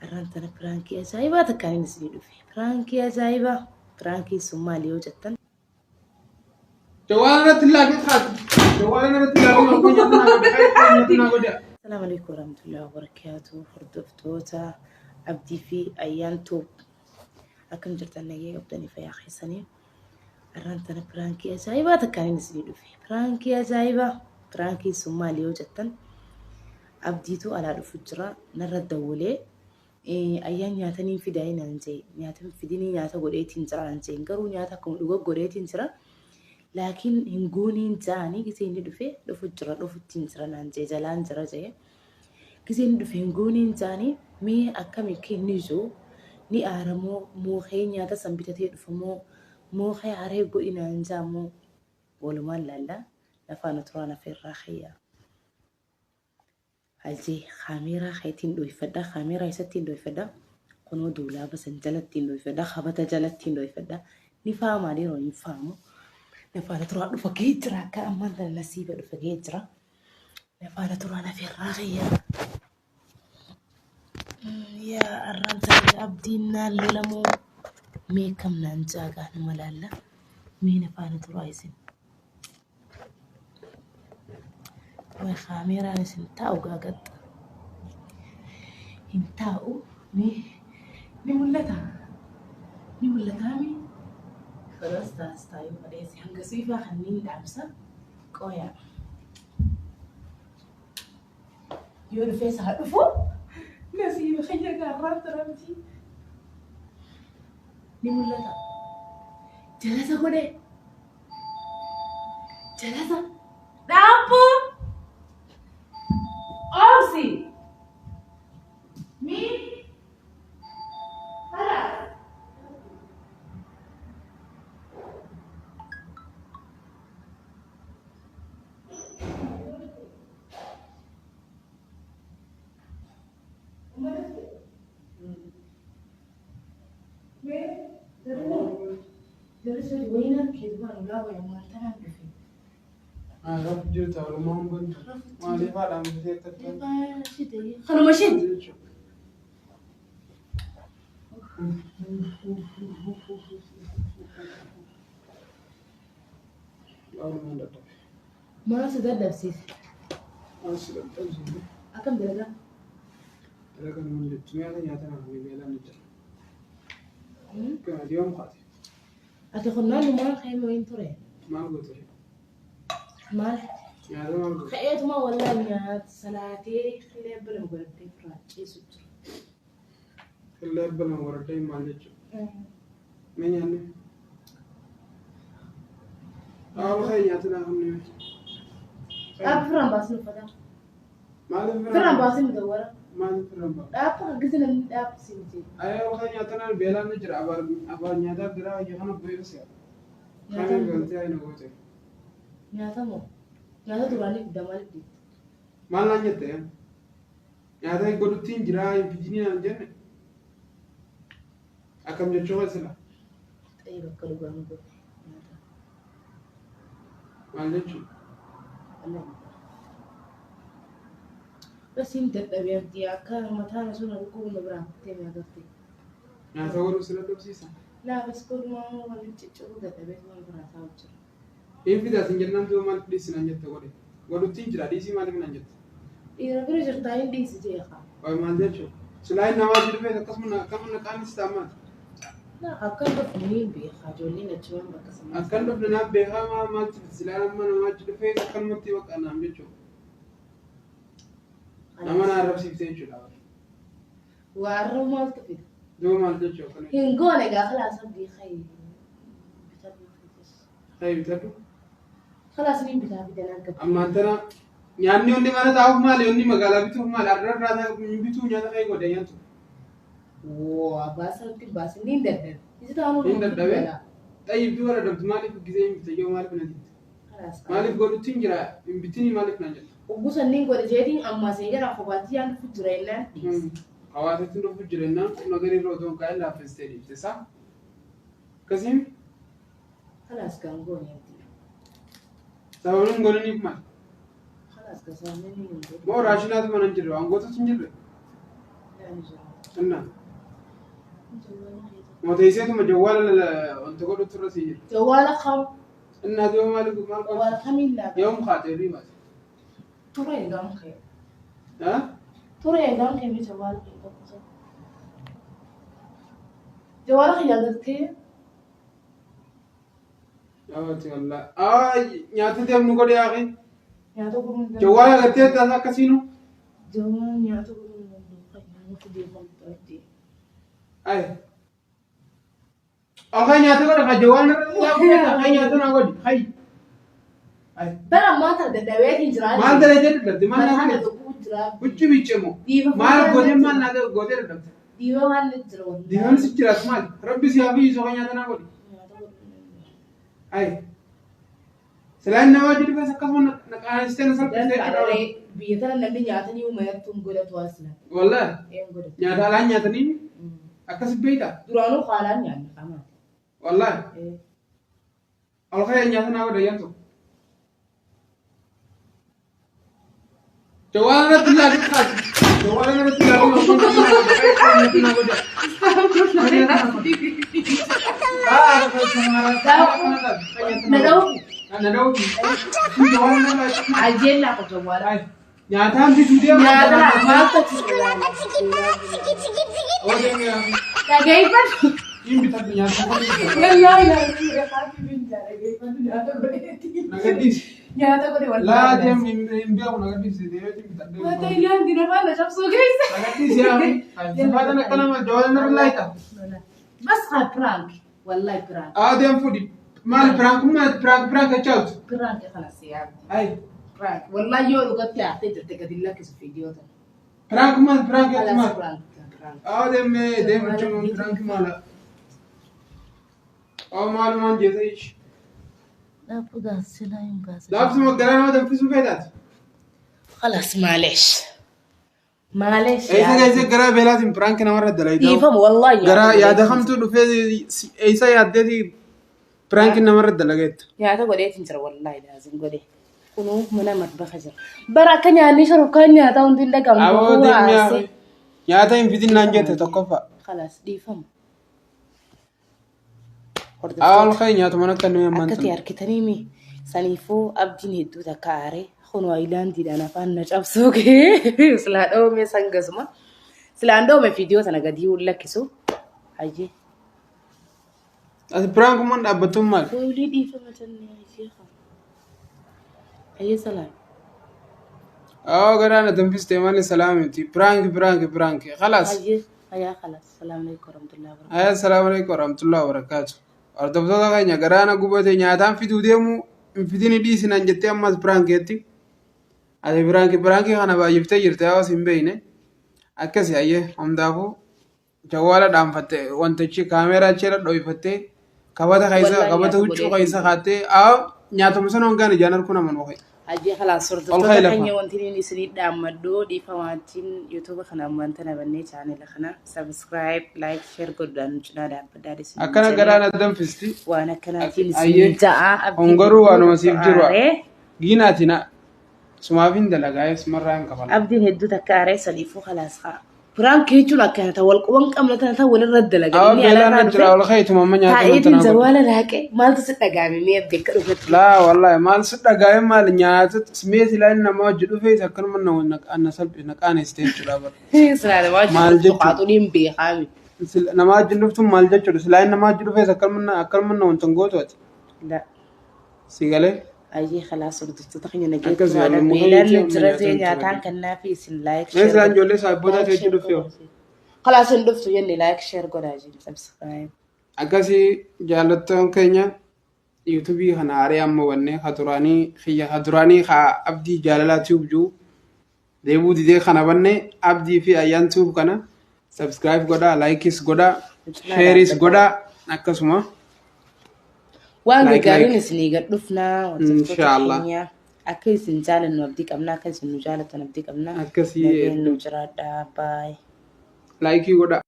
Arraan tana piraankii ajaa'ibaa takkaan inni isinii dhufe. Piraankii ajaa'ibaa. Piraankiin sun maali yoo jettan? Jawaala irratti laaqee kaatu. Jawaala irratti laaqee maaltu nyaata naa godhe. Nyaata naa godhe. Asalaamu alaikum warahmatullahi wabarakatuh. Hordoftoota Abdii fi Ayyaantuu akkam jirtan nagee qabdanii fayyaa keessanii. Arraan tana piraankii ajaa'ibaa takkaan inni isinii dhufe. Piraankii ajaa'ibaa. Piraankiin sun maali yoo jettan? Abdiitu alaa dhufu jira narra dawwalee ayyaan nyaatanii fidaa naan jee nyaata fidinii nyaata godheetiin jira naan jee garuu nyaata akkuma dhuga godheetiin jira laakiin hin gooniin jaanii gisee inni dhufe dhufu jira dhufuttiin jira naan jee jalaan jira jee gisee inni dhufe hin gooniin jaanii mee akkami inni jiru ni aaramoo mookee nyaata san bitatee dhufamoo mookee aaree godhi naan jaamoo walumaan laalla lafaan turaan afeerraa kiyyaa. Haljee kaameeraa keetiin dhoyfadha. Kaameeraa isattiin dhoyfadha. Kunoo duulaaba san jalattiin dhoyfadha. Kabata jalattiin dhoyfadha. Ni faamaa dhiiroo hin faamu. Nafaana turaa dhufa gahee jira. Akka ammaan tana nasiiba dhufa gahee jira. Nafaana turaa nafeerraa kiyya. Yaa arraan tana abdiin naan lolamoo mee kam naan jaagaa nama laalla. Mee nafaana turaa isin. Way kaameeraan isin taa'u gaagaxxa. Hin taa'u ni ni mul'ata. Ni mul'ataa mi? Kalaas taas taa'uu fadheesse hanga siifaa kanneen dhaamsa qoyaa. Yoo dhufees haa dhufu. Nasiiba kiyya gaarraan turamti. Ni mul'ata. Jalasa godhe. Jalasa. Dhaabboo. Oomsi. Mi. Hala. Rafu jirta walumaan bantu. Maaliif haadhaan bitee akka Kanuma isheeti. Walumaan dadhabe. Maal si dadhabsiise? Maal si dadhabsiise? Akkam dalagaa? Dalagaa nama jettu nyaata nyaata naa fi beelaan ni jira. Kana yoom kaate? Ati kun naannumaan ka'ee hin ture. Maal goote? Maal? Nyaata maal goote? Ka'eetuma wallaa nyaata salaatee qillee bala godhattee firaa ciisu jira. Qillee bala godhattee maal jechuudha? Mee nyaanne? Dhaaba kee nyaata naa kennee. Dhaaba firaan baasin uffata. Maaliif Firaan baasin mudawwara. Maaliif firaan baasin? Dhaaba kan gisa namni dhaaba siin jedhu. Ayoo kee nyaata naan beelaan ni jira. Abaan nyaataa biraa ayya kana bu'ee si'a. Kana galtee ayina goote. Nyaata moo? Nyaata duraanii fidda maaliif deemte? Maal naan jette? Nyaata godhuttiin jira hin fidinii naan jenne. Akkam jechuu keessadha? Xayyee bakka dhugaan goote nyaata. Maal jechuudha? Bas hin dadhabee abdii akka mataan osoo na dhukkubu na biraa kuttee na agarte. Nyaata godhuu si dadhabsiisa? Laa bas godhumaa waliin cicciruu dadhabee waan biraa taa'u jira. Hin fidaa sin jennaan duuba maaliif dhiisi naan jette godhe? Godhuttiin jira dhiisii maaliif naan jette? Dhiira bira jirtaa hin dhiisi jeeqa. Waay maal jechuudha? Silaa inni namaa jiru feete akkasuma akkasuma na qaannis taamaati. Akkan dhufu ni beekaa ijoolleen achumaan bakka sanaa. Akkan dhufne naaf beekaa maal maaltu silaa amma namaa jiru feete akkanumatti bakka naam jechuudha. Nama na arrabsiifte jechuudha. Waa arraba maaltu fida? Duuba maal jechuudha akkana? Hin goone egaa khalaas abdii khayi bitadhu fitis. Khayi bitadhu. Khalaas ni bitaa fidan akka. Ammaan tana nyaanni onni mana taa'uuf maali onni magaalaa bituuf maali arra irraa bituu nyaata khayi godhe nyaatu. Woo abbaa sanatti baasin ni dadhabe. Isi taa'uun Hin dadhabe. Xayyib duuba dadhabdu maaliif gisee hin bita yoo maaliif na jette? Maaliif godhutti hin jira hin bitini maaliif na jette? Oguu sanniin godhe jeetiin ammaa see jira kophaatti yaan dhufu jira jennaan dhiise. Hawaasatti dhufu jira jennaan qubna gadi irra otoo hin kaa'in laaffistee dhiifte isaa. Akkasiin. Khalaas kan goone abdii. Sababni hin godhiniif maali? Khalaas kan sababni hin godhin. Moo raashinaatu mana hin jirre waan gootutu hin jirre? Yaani jira. Innaa. Mooteesseetuma jawwaala wanta godhutu irra sii jira. Jawwaala kam? Innaa duuba maal maal Jawwaala kamiin laata? Yoom kaatee fi baate? Ture eegaan kee. Haa? Ture eegaan kee mi jawwaala kee tokko sana. Jawwaala kiyya agartee? Yaawati wallaahi. Aa nyaata deemnu godhe yaaqi. Nyaata godhuu hin danda'u. Jawwaala agartee taas akkasiinu. Jawwaala nyaata godhuu hin danda'u. Kan nyaata deemamu ta'e. Ay. Okai nyaata godhe ka jawwaala irra kai nyaata naa godhe kai. Ay. Bara ammaa tana dadhabeetiin jira. Maal dalagee dadhabde maal naa Maal godhe? tokko jira. Huccuu miiccamu. Dhiiba Maal gootee fuuldura maal naa gootee dadhabde? Dhiiba maal ni jira wallahi. Diifamni si jiraatu maali? Rabbi si haa fayyisu kan nyaata naa godhe. Nyaata godhuu hin danda'u. Ay. Silaan nama hojii dhufes akkasuma na qaanessitee na salphistee jechuudha. Danda'a biyya tana namni nyaatanii uumayattu hin godhatu asla. Wallahi Een godhatu. nyaata alaan nyaatanii akkas beektaa? Duraanuu haalaan nyaanna qamaati. Wallahi ol ka'ee nyaata naa godhe ayyaantu. Jawaala irratti ilaaluu kaati. Jawaala irratti ilaaluu nyaata naa godhe. Na dha'u. Na dha'u. Ajjeen laafa jawwaala. Nyaataan bituu deema. Nyaata maal tachi? Dhageeffadhu. Hin bitadhu nyaata. Wallaahi laafi bin dhageeffadhu nyaata godheeti. Nagaddiisi. Nyaata godhe Laa wallaahi. deem hin beeku nagaddiisi deemeetiin bitadhu. Mata iyyaan dina faana cabsuu keessa. Nagaddiisi yaa. Sifaatan akka nama jawaala narra laayita. Bas haa prank. Wallahi prank. Aa deem fudhi. Maal piraank maal piraank piraank jechaatu. Prank kana siyaabdi. Ay Prank. Wallahi yoo dhugatti haftee jirte gadi lakkisu viidiyoo tana. piraank maal piraank jechu Alas maal. prank. Prank. Aa deem deem jechuun piraank maala. Aa maalumaan jeesa ishi. Laabsuma garaa nama danfisuu feetaati. خلاص معلش معلش. Eessa geesse garaa beelaatiin piraank namarra dalaydaa. Dhiifama wallahi. Garaa yaada kamtu dhufee eessa yaaddeeti piraank namarra dalageettu. Nyaata godheetiin jira wallahi laazim godhe. Kunuu mana madbaxa jira. Bara akka nyaanni shororkaan nyaataa hundi hin dhagahamu. Aboo deem yaa nyaata hin fidin naan jette tokkoffaa. خلاص dhiifama. Aa ol ka'e nyaatuma akka nuyi ammaan Akka ta'e tana. harkitanii mi saniifuu abdiin hedduu takka aaree kunoo ayilaandiidhaan afaan na cabsuu kee silaa dhoome sangasuma silaan dhoome viidiyoo sana gadi lakkisu hayyee. Ati piraankumaan dhaabbattuun maali? Foolii dhiifama jennee hayyee qaba. Hayyee salaam. Aa garaa na danfiste malee salaamiti. Piraank piraank piraank. خلاص. Hayyee hayyaa خلاص. السلام عليكم ورحمة الله وبركاته. Ayyaa السلام عليكم ورحمة الله وبركاته. Hordoftoota keenya garaa na gubate nyaataan fiduu deemu hin fidini dhiisinaan jettee ammas piraankeetti. Ati piraanki piraankii kana baay'iftee jirte hawaas hin beekne. Akkasi hayyee hundaafuu jawwaala dhaanfatte wantichi kaameeraa achi irra dho'ifattee kabata keessa Wallahi kabata nyaata huccuu godhee. keessa kaattee aa nyaatuma sana hongaan ijaan harkuu nama nuufe. Hayyee خلاص. Ol Hordoftoota ka'e lafa. keenya wanti inni isinii dhaammadhu dhiifamaatiin yuutuuba kana wanta nabannee chaanela kana subscribe, like, share godhuudhaan nu cinaa dhaabbadhaa isin Akkana jenna. garaa na danfisti. Waan akkanaatiin Hayyee isin ja'a abdiin hongaruu hedduu waanuma siif takka jiru. aaree. Giinaati na sumaaf hin dalagaa sumarraa hin kafala. Abdiin hedduu takka aaree saniifuu خلاص haa. Piraank jechuun akkana ta'u wal quban qabna tana ta'u walirra dalagan. Awa Inni beelaan alarraa na jira dhufe ol ka'eetuma amma nyaata taa'eetiin wanta naa godhe. jawaala laaqee maaltu si dhagaame mee abdii akka dhufetti. Laa wallahi maal si dhagaa'e maal nyaata mee silaa inni nama hojii dhufee akkanuma na salphi na qaanessite jechuudha bara. Silaa namaa Maal wajjin dhuftu jechuudha? qaaxuun hin beekaami. Nama wajjin dhuftu maal jechuudha? Silaa inni nama wajjin dhufees akkanuma na wanta hin gootu ati. La. Si galee? Ayyee خلاص hordoftoota keenya nageetti Akkas waan yaallu muka beelaan jechuun amma jira nyaata ta'e hin nyaataan ture. kannaa fi isin like Mee share silaa godha. ijoollee saayibootaa Like ta'e share dhufee godhaa. خلاص hin dhuftu jenne like share godhaa jenna subscribe. Akkasii jaallattoon keenya yuutuubii kana haaree amma wannee ka duraanii kiyya ka duraanii ka Abdii Jaalalaa Tube jiru deebuu didee kana banne Abdii fi Ayyaan Tube kana subscribe godhaa, likeis godhaa, Nu cinaa shareis dhaabbadhaa. godhaa akkasuma Waan like gaggaariin like isinii gad dhufnaa hordoftoota Inshaallah. keenya akka isin jaalannu abdii qabna akka isin nu jaalatan abdii qabna. Akkasii Nageen nu jiraadhaa baay'ee. Likeii godhaa.